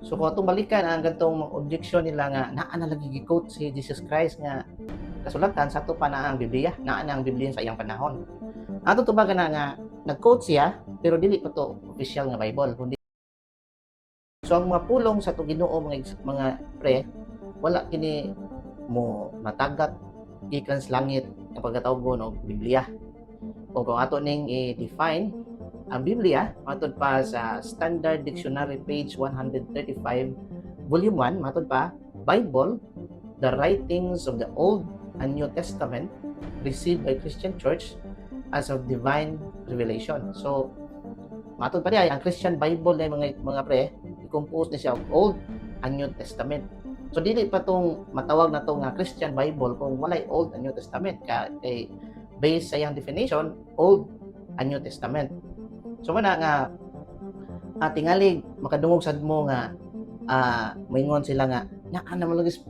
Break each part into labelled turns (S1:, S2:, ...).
S1: So kung atong balikan ang gantong objection nila nga naa na lagi gi-quote si Jesus Christ nga kasulatan, sakto pa na ang Biblia, naa na ang Biblia sa iyang panahon. Ato tubagan na nga nag-quote siya, pero dili pa to official nga Bible kundi. So ang mga pulong sa atong Ginoo, mga pre, wala kini mo matagak gikan sa langit ang pagkatawgon og Biblia. O kung ato ning i-define ang Biblia, matod pa sa Standard Dictionary, page 135, volume 1, matod pa, Bible, the writings of the Old and New Testament received by Christian Church as of divine revelation. So, matod pa diay, ang Christian Bible na mga pre, i-compose ni siya og Old and New Testament. So dili pa tong matawag na tong nga Christian Bible kung walay Old and New Testament ka, kay based sa iyang definition, Old and New Testament. So mana nga tingali makadungog sad mo nga moingon sila nga naa na man lagi sa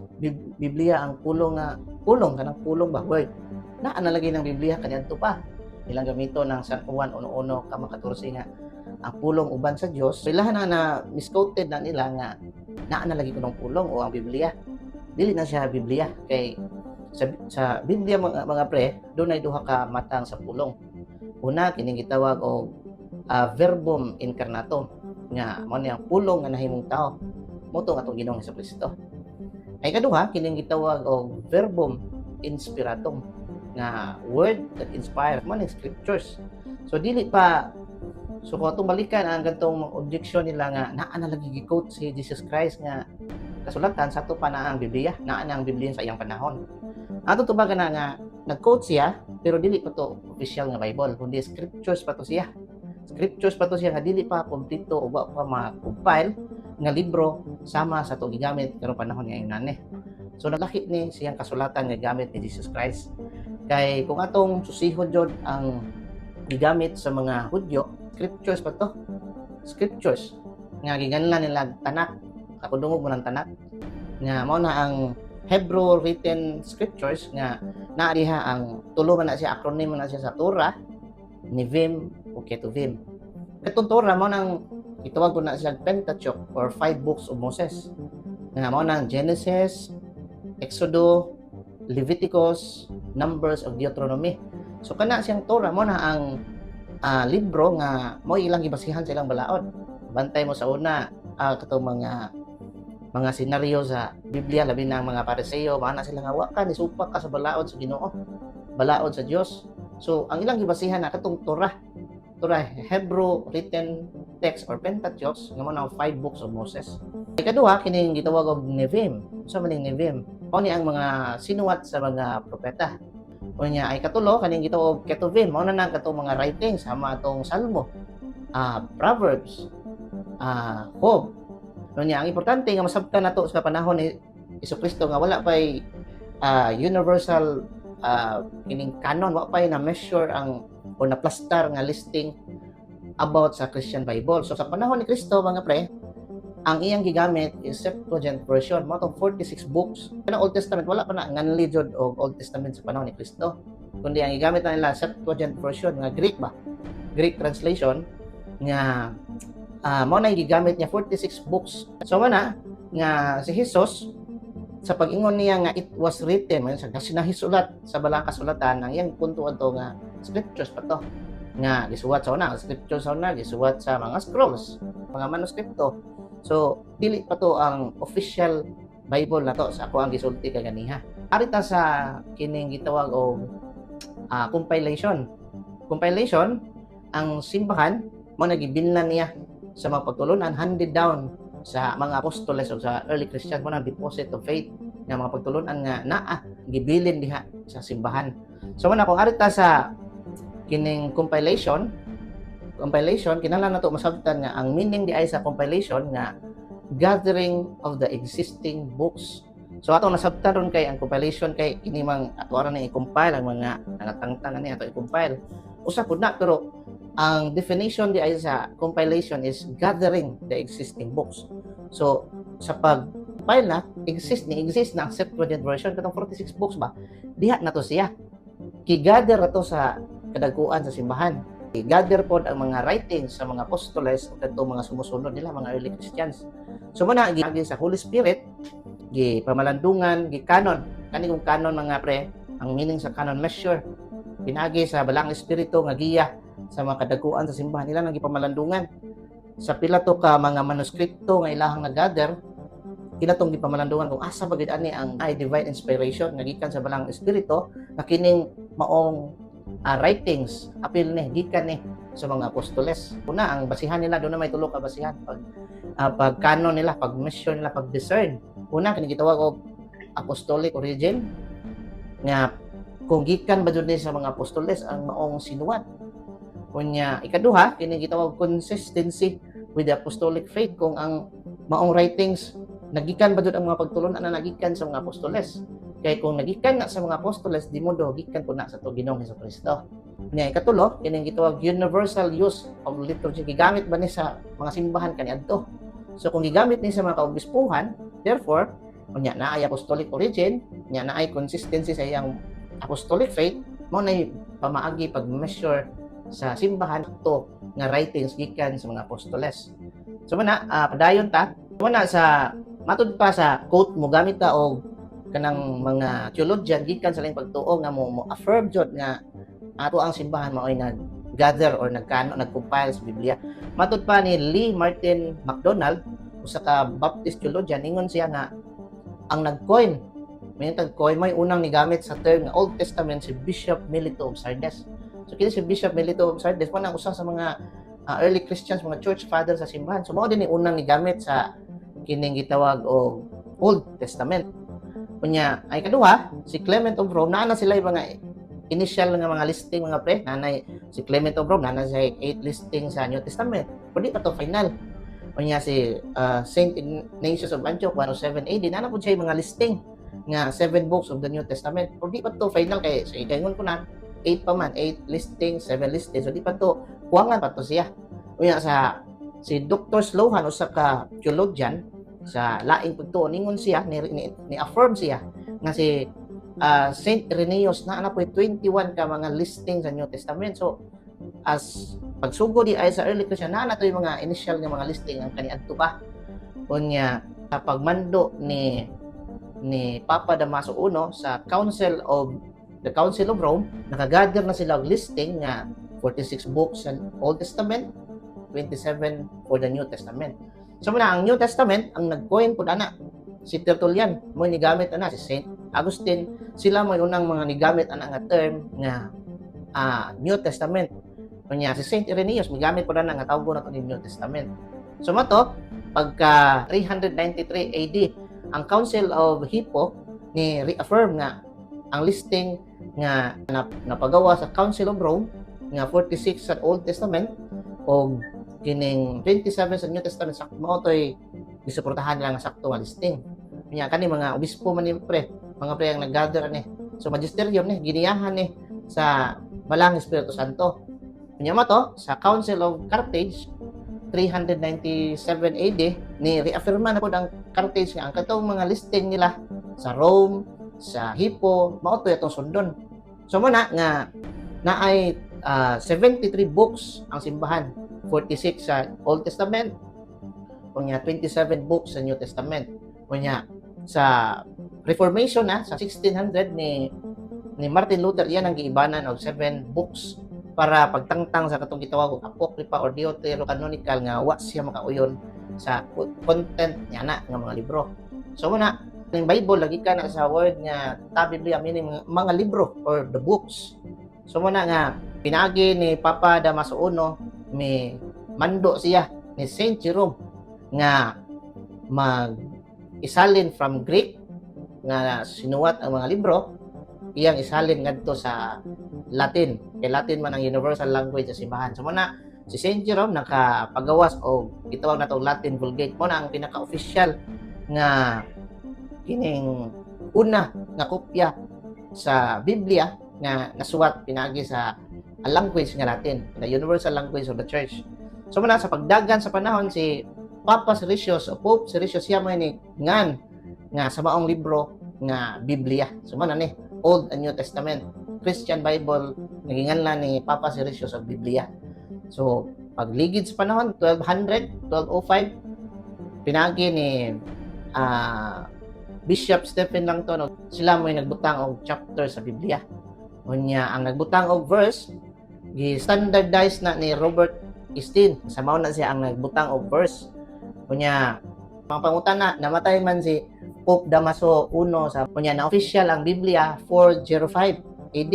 S1: Biblia ang pulong nga pulong, kanang pulong ba, word, naa na lagi ng Biblia kaniadto pa. Ilang gamito ng San Juan 1:1 kama 14 nga ang pulong uban sa Dios. So ilahan na na misquoted na nila nga naa na lagi kunong pulong o ang Biblia. Dili na siya Biblia kay sa Biblia, mga pre, dunay duha ka matang sa pulong. Una, kining gitawag og verbum incarnatum nga mao ni ang pulong nga nahimong tao, mao to atong Ginoong Kristo. Ay kaduha, kining gitawag og verbum inspiratum nga word that inspires, mao ni scriptures. So dili pa. So kung atong balikan ang gantong objection nila nga naa na lagi gi-quote si Jesus Christ nga kasulatan, sakto pa na ang Biblia, naa na ang Biblia sa iyang panahon. Ato tubagan na nga nag-quote siya, pero dili pa to official nga Bible kundi scriptures pa to siya. Scriptures pa to siya nga dili pa kompleto o wa pa ma-compile nga libro sama sa atong gigamit karong panahon nga nani. So nalaki ni siyang kasulatan nga gamit ni Jesus Christ. Kay kung atong susihon jud ang gigamit sa mga Hudyo, scriptures pa to. Scriptures nga giganlan nila Tanak. Ako dungog mo ng Tanak nga mao na ang Hebrew written scriptures nga naa diha ang tulo man na siya, acronym man na siya sa Torah, Nevim o Ketuvim. Katong Torah mao nang itawag ko na siya Pentateuch or five books of Moses. Nga mao nang Genesis, Exodo, Leviticus, Numbers of Deuteronomy. So kana siyang Torah mo na ang libro nga mo ilang gibasihan sa ilang balaod. Bantay mo sa una katong mga senaryo sa Biblia, labi na ang mga Pariseo, mana sila nga wa ka ni supak ka sa balaod sa Ginoo, balaod sa Dios. So ang ilang gibasihan na katong Torah. Torah, Hebrew written text or Pentateuch nga mo na ang five books of Moses. Ikaduha, kining gitawag og Nevim. Unsa man ning Nevim? Mao ni ang mga sinuwat sa mga propeta. Unya ay katulo, kaning gitawag og Ketuvim, mao na nang katong mga writings sama atong Salmo, Proverbs, Job. Unya ang importante nga masabtan nato sa panahon ni Jesucristo nga wala pay universal kining canon, wa pay na measure ang o na plastar nga listing about sa Christian Bible. So sa panahon ni Kristo, mga pre, ang iyang gigamit is Septuagint version, mao tong 46 books. Kanang Old Testament, wala pa na nganli jud og Old Testament sa panahon ni Kristo. Kundi ang gigamit na nila Septuagint version nga Greek ba? Greek translation nga mao na yung gigamit niya, 46 books. So mana nga si Jesus, sa pag-ingon niya nga "it was written", man sa sinahisulat sa balang kasulatan, ang iyang punto adto nga scriptures pa to nga gisuwat sa una, ang scriptures sa una gisuwat sa mga scrolls, mga manuskripto. So dili pa to ang official Bible na to sa ako ang gisulti kaganiha. Arita sa kining gitawag og compilation. Compilation, ang simbahan mo nagibilnan niya sa mga pagtulunan handed down sa mga apostoles o sa early Christians, mo nang deposit of faith nga mga pagtulunan nga naa gibilin diha sa simbahan. So man kung arita sa kining compilation, compilation, kinahanglan nato masabtan nga ang meaning di ay sa compilation nga gathering of the existing books. So atong nasabtan ron kay ang compilation kay kini mang ato ara na i-compile ang mga nangatangtang ani ato i-compile. Usa pud na, pero ang definition di ay sa compilation is gathering the existing books. So sa pag compile na, exist ni exist na ang Septuagint version, katong 46 books ba, diha na to siya. Gi-gather na to sa kadagkuan sa simbahan. Gather pod ang mga writings sa mga apostoles ug kadtong mga sumusunod nila, mga early Christians. So mao na giagi sa Holy Spirit, gi pamalandungan, gi canon. Kani kung canon, mga pre, ang meaning sa canon, measure. Pinaagi sa Balaang Espiritu nga giya sa mga kadaguan sa simbahan nila nang gipamalandungan. Sa pila to ka mga manuskripto nga ilahang nagather, ila tong gipamalandungan kung asa ba gid ani ang ay divine inspiration nga gikan sa Balaang Espiritu nga kining maong writings apil ni gikan ni sa mga apostoles. Una, ang basihan nila, doon na may tulo ka basihan pag canon nila, pag mission nila, pag discern. Una, kini gitawag og apostolic origin nga kung gikan ba jud ni sa mga apostoles ang maong sinuwat. Unya, ikaduha, kini gitawag consistency with the apostolic faith, kung ang maong writings nagikan ba jud ang mga pagtulon-an na nagikan sa mga apostoles. Kay kung nagikan na sa mga apostoles, di mo do gikan po na sa to Ginoong Kristo. Nya ikatulo, kining gitawag universal use of liturgy, gigamit ba ni sa mga simbahan kaniadto. So kung gigamit ni sa mga kaobispuhan, therefore, unya naay apostolic origin, nya naay consistency sa iyang apostolic faith, mao nay pamaagi pag measure sa simbahan to nga writings gikan sa mga apostoles. So mao na, padayon ta. Mao na sa matud pa sa quote mo gamit ta og kanang mga theologian gikan sa laing pagtuo nga mo affirm jud nga ato ang simbahan mao'y nag gather or nagkano, nag-compile sa Biblia. Matud pa ni Lee Martin McDonald, usa ka Baptist theologian, ingon siya nga ang nag-coin, may tag-coin, may unang nigamit sa term nga Old Testament si Bishop Melito of Sardes. So kini si Bishop Melito of Sardes mo ang usa sa mga early Christians, mga church fathers sa simbahan. So mao din ni unang nigamit sa kining gitawag og Old Testament. Unya, ay kaduha, si Clement of Rome, naa na sila yung mga initial nga mga listing, mga pre, nanay si Clement of Rome, naa na siya 8 listing sa New Testament. Pero di pa to final. Unya si Saint Ignatius of Antioch, 107 AD, naa na pud siya yung mga listing nga 7 books of the New Testament. Pero di pa to final kay sa ikaingon ko na 8 pa man, 8 listing, 7 listing. So di pa to kuwangan pa to siya. Unya sa si Dr. Slohan, usa ka theologian sa laing pagtuo, ningon siya ni affirm siya nga si Saint Irenaeus naa na po 21 ka mga listing sa New Testament. So as pagsugod di ay sa early Christian, naa na to yung mga initial nga mga listing ang kaniadto pa. Unya sa pagmando ni Papa Damaso I sa Council of Rome, nakagather na sila og listing nga 46 books sa Old Testament, 27 for the New Testament. So mao na ang New Testament, ang nag-coin pud ana si Tertullian, mo ni gamit ana si Saint Augustine, sila mo unang mga nigamit ana nga term nga New Testament. Unya si Saint Irenaeus migamit pud ana nga tawgon nato ni New Testament. So mao to pagka 393 AD, ang Council of Hippo ni reaffirm nga ang listing nga napagawa sa Council of Rome nga 46 sa Old Testament o kining 27 sa New Testament, sakto mao to'y gisuportahan nila nga sakto nga listing. Nya kani mga obispo man ni pre, mga pre ang naggather ani. So magisterium ni giniyahan ni sa Balaang Espiritu Santo. Nya mao to sa Council of Carthage, 397 AD, ni reaffirma na pud ang Carthage nga ang katong mga listing nila sa Rome, sa Hippo, mao to itong sundon. So mao na nga naay 73 books ang simbahan, 46 sa Old Testament, unya 27 books sa New Testament. Unya sa Reformation na sa 1600 ni Martin Luther, iyan ang giibanan og 7 books para pagtangtang sa katong gitawag og Apocrypha or Deuterocanonical nga wa siya makauyon sa content niya na nga mga libro. So mao na ang Bible lagi ka na sa word nga ta Biblia, meaning mga libro or the books. So mao na nga pinaagi ni Papa Damaso I, mi mando siya ni Saint Jerome nga mag isalin from Greek nga sinuwat ang mga libro, iyang isalin ngadto sa Latin kay Latin man ang universal language sa simbahan. So mao na si Saint Jerome nakapagawas og gitawag nato Latin Vulgate. Mao na ang pinaka-official nga kining una nga kopya sa Biblia nga nasuwat pinaagi sa ang language nga Latin, the universal language of the church. So mao na sa pagdagan sa panahon, si Papa Siricius o Pope Siricius, siya man ni ngan nga sa maong libro nga Biblia. So mao na ni Old and New Testament, Christian Bible. Naginganlan ni Papa Siricius og Biblia. So, pagligid sa panahon, 1200, 1205, pinagi ni Bishop Stephen Langton, no, sila mo'y nagbutang og chapter sa Biblia. Unya, ang nagbutang og verse, gi-standardize na ni Robert Estienne. Sa mao na siya ang nagbutang og verse. Unya, mga pangutana, namatay man si Pope Damaso I sa unya na official ang Biblia 405 AD.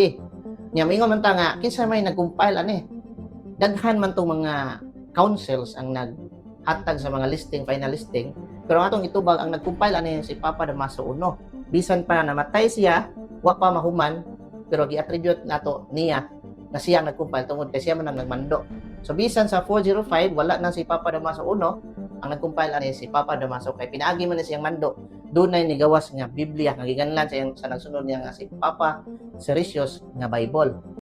S1: Nya mingon man ta nga kinsa may nag-compile ani? Daghan man tong mga councils ang naghatag sa mga listing, final listing. Pero ang atong itubag, ang nag-compile ani si Papa Damaso I. Bisan pa namatay siya, wa pa mahuman, pero gi-attribute nato niya na siya ang nag-compile tungod kay siya man ang nagmando. So bisan sa 405 wala na si Papa Damaso I, ang nag-compile ani si Papa Damaso kay pinaagi man ni siyang mando. Dunay nigawas nga Biblia nga giganlan sa, iyang, sa nagsunod niya nga si Papa Siricius nga Bible.